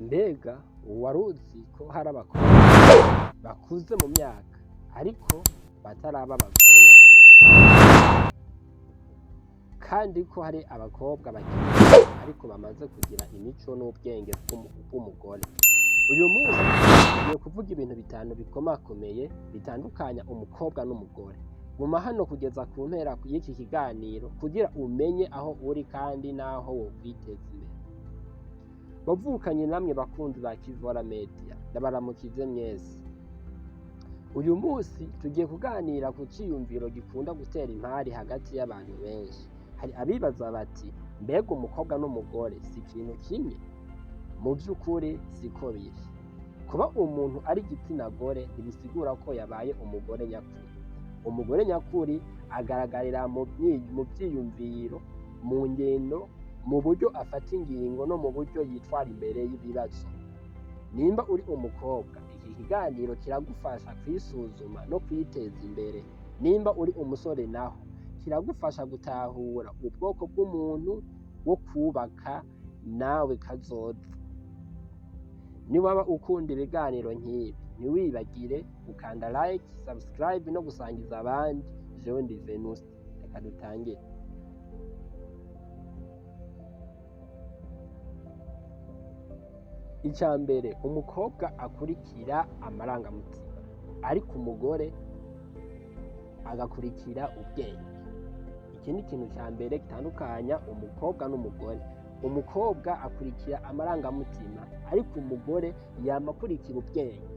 Mbega waruzi ko hari abakobwa bakuze mu myaka ariko bataraba abagore nyakuri, kandi ko hari abakobwa bakiri bato ariko bamaze kugira imico n'ubwenge bw'umugore? Uyu munsi tugiye kuvuga ibintu bitanu bikomakomeye bitandukanya umukobwa n'umugore. Guma hano kugeza ku mpera y'iki kiganiro kugira umenye aho uri kandi n'aho wokwiteza imbere. Bavukanye namwe bakunzi ba Kivora Media, ndabaramukije mwese. Uyu munsi tugiye kuganira ku ciyumviro gikunda gutera impari hagati y'abantu benshi. Hari abibaza bati: mbega umukobwa n'umugore si ikintu kimwe? Mu vy'ukuri siko biri. Kuba umuntu ari igitsina gore ntibisigura ko yabaye umugore nyakuri. Umugore nyakuri agaragarira mu vyiyumviro, mu ngendo, mu buryo afata ingingo no mu buryo yitwara imbere y'ibibazo. Nimba uri umukobwa, iki kiganiro kiragufasha kwisuzuma no kwiteza imbere. Nimba uri umusore naho, kiragufasha gutahura ubwoko bw'umuntu wo kubaka nawe kazoza. Niwaba ukunda ibiganiro nk'ibi, ntiwibagire gukanda like, subscribe no gusangiza abandi. Jewe ndi Venuste, reka dutangire. Ica mbere, umukobwa akurikira amarangamutima, ariko umugore agakurikira ubwenge. Iki ni ikintu ca mbere gitandukanya umukobwa n'umugore. Umukobwa akurikira amarangamutima, ariko umugore yama akurikira ubwenge.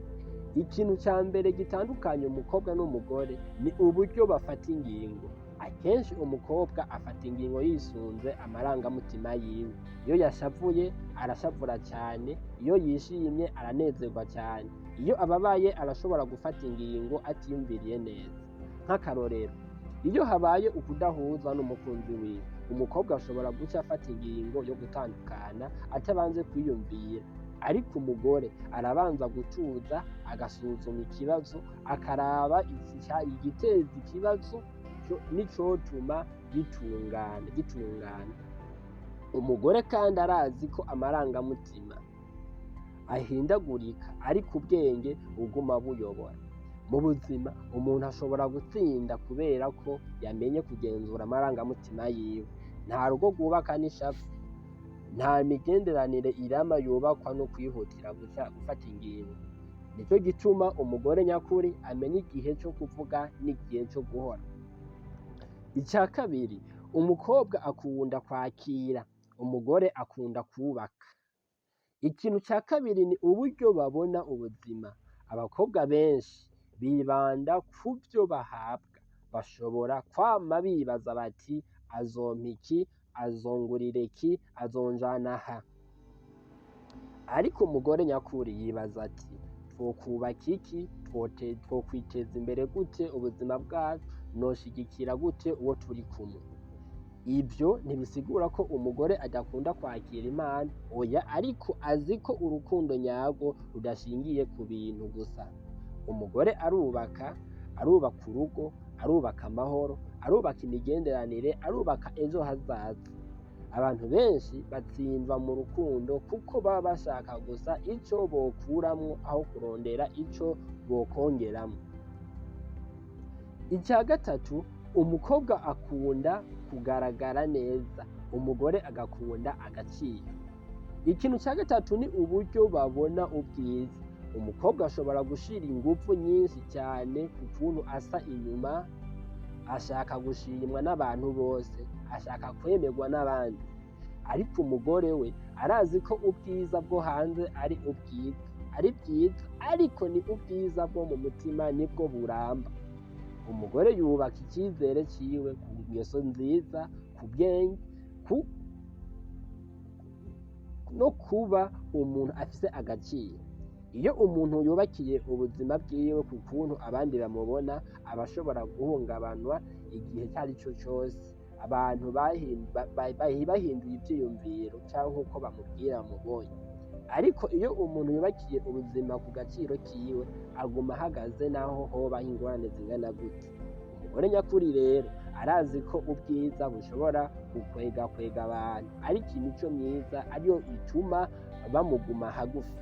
Ikintu ca mbere gitandukanya umukobwa n'umugore ni uburyo bafata ingingo. Akenshi umukobwa afata ingingo yisunze amarangamutima yiwe. Iyo yashavuye arashavura cane, iyo yishimye aranezerwa cane, iyo ababaye arashobora gufata ingingo atiyumviriye neza. Nk'akarorero, iyo habaye ukudahuza n'umukunzi wiwe, umukobwa ashobora guca afata ingingo yo gutandukana atabanze kwiyumvira. Ariko umugore arabanza gutuza, agasuzuma ikibazo, akaraba igiteza ikibazo n'icotuma gitungana. Umugore kandi arazi ko amarangamutima ahindagurika, ariko ubwenge buguma buyobora. Mu buzima, umuntu ashobora gutsinda kubera ko yamenye kugenzura amarangamutima yiwe. Nta rugo rwubaka n'ishavu, nta migenderanire irama yubakwa no kwihutira gufata ingingo. Nico gituma umugore nyakuri amenya igihe co kuvuga n'igihe co guhora. Ica kabiri, umukobwa akunda kwakira, umugore akunda kubaka. Ikintu ca kabiri ni uburyo babona ubuzima. Abakobwa benshi bibanda kuvyo bahabwa, bashobora kwama bibaza bati: azompa iki, azongurira iki, azonjana aha. Ariko umugore nyakuri yibaza ati: twokubaka iki, twokwiteza imbere gute ubuzima bwacu, noshigikira gute uwo turi kumwe. Ivyo ntibisigura ko umugore adakunda kwakira impano, oya, ariko azi ko urukundo nyarwo rudashingiye ku bintu gusa. Umugore arubaka, arubaka urugo, arubaka amahoro, arubaka imigenderanire, arubaka ejo hazaza. Abantu benshi batsindwa mu rukundo kuko baba bashaka gusa ico bokuramwo aho kurondera ico bokongeramwo. Ica gatatu, umukobwa akunda kugaragara neza, umugore agakunda agaciro. Ikintu ca gatatu ni uburyo babona ubwiza. Umukobwa ashobora gushira inguvu nyinshi cyane ku kuntu asa inyuma, ashaka gushimwa n'abantu bose, ashaka kwemerwa n'abandi. Ariko umugore we arazi ko ubwiza bwo hanze ari ubwiza, ari bwiza, ariko ni ubwiza bwo mu mutima nibwo buramba. Umugore yubaka icizere ciwe ku ngeso nziza, ku bwenge, no kuba umuntu afise agaciro. Iyo umuntu yubakiye ubuzima bwiwe ku kuntu abandi bamubona, aba ashobora guhungabanwa igihe icarico cose. Abantu bahinduye ivyiyumviro canke uko bamubwira bamubonye. Ariko iyo umuntu yubakiye ubuzima ku gaciro kiwe, aguma ahagaze naho hobaho ingorane zingana gute. Umugore nyakuri rero arazi ko ubwiza bushobora gukwegakwega abantu, ariko imico myiza ariyo ituma bamuguma hagufi.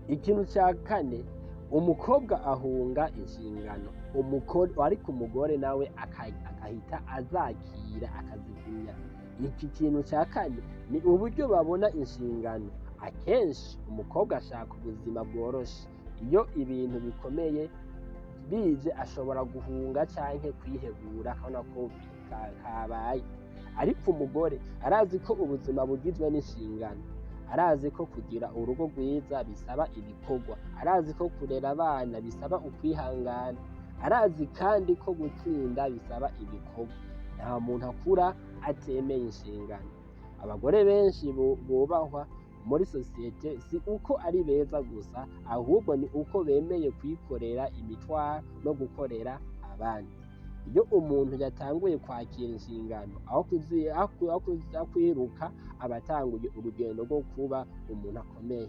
Ikintu ca kane, umukobwa ahunga inshingano, ariko umugore nawe agahita azakira akazigumya. Iki kintu ca kane ni uburyo babona inshingano. Akenshi umukobwa ashaka ubuzima bworoshe. Iyo ibintu bikomeye bije, ashobora guhunga canke kwihebura, akabona ko kabaye. Ariko umugore arazi ko ubuzima bugizwe n'inshingano, arazi ko kugira urugo rwiza bisaba ibikorwa, arazi ko kurera abana bisaba ukwihangana, arazi kandi ko gutsinda bisaba ibikorwa. Nta muntu akura atemeye inshingano. Abagore benshi bubahwa muri sosiyete si uko ari beza gusa, ahubwo ni uko bemeye kwikorera imitwaro no gukorera abandi. Iyo umuntu yatanguye kwakira inshingano aho kwiruka, aba atanguye urugendo rwo kuba umuntu akomeye.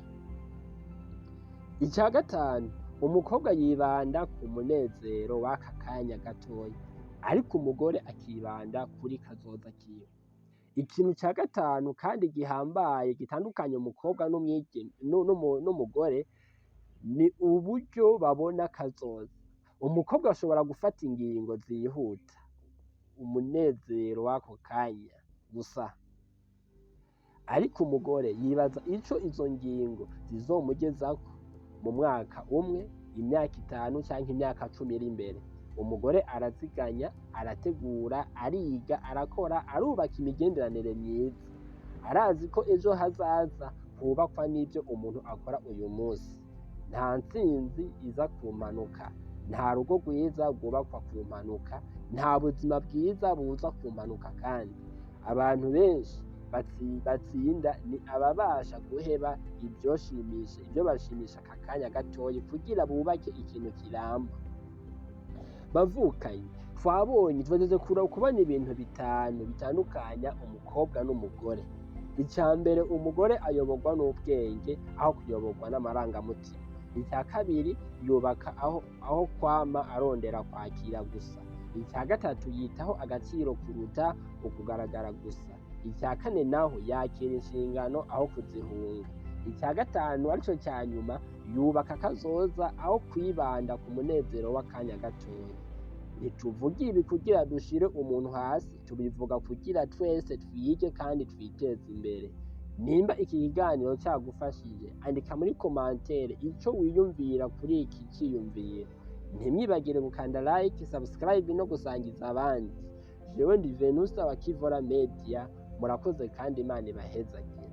Icya gatanu, umukobwa yibanda ku munezero w'aka kanya gatoya, ariko umugore akibanda kuri kazoza kiwe. Ikintu cya gatanu kandi gihambaye gitandukanye umukobwa n'umugore ni uburyo babona kazoza. Umukobwa ashobora gufata ingingo zihuta, umunezero w'ako kanya gusa, ariko umugore yibaza ico izo ngingo zizomugezako mu mwaka umwe, imyaka 5 canke imyaka 10 iri imbere. Umugore araziganya, arategura, ariga, arakora, arubaka imigenderanire myiza. Arazi ko ejo hazaza hubakwa n'ivyo umuntu akora uyu munsi. Nta ntsinzi iza ku mpanuka, nta rugo rwiza rwubakwa ku mpanuka, nta buzima bwiza buza ku mpanuka. Kandi abantu benshi batsinda ni ababasha guheba ivyo bashimisha aka kanya gatoyi kugira bubake ikintu kiramba. Bavukanye, twabonye tugeze kubona ibintu bitanu bitandukanya umukobwa n'umugore. Icya mbere, umugore ayoborwa n'ubwenge aho kuyoborwa n'amarangamutima. Icya kabiri, yubaka aho kwama arondera kwakira gusa. Icya gatatu, yitaho agaciro kuruta ukugaragara gusa. Icya kane naho, yakira inshingano aho kuzihunga. Icya gatanu, arico cya nyuma, yubaka akazoza aho kwibanda ku munezero w'akanya gatoya. Ntituvuga ibi kugira dushire umuntu hasi, tubivuga kugira twese twige kandi twiteze imbere. Nimba iki kiganiro cagufashije, andika muri commentaire ico wiyumvira kuri iki ciyumviro. Ntimwibagire gukanda like, subscribe no gusangiza abandi. Jewe ndi Venusa wa Kivora Media. Murakoze kandi Imana ibahezagire.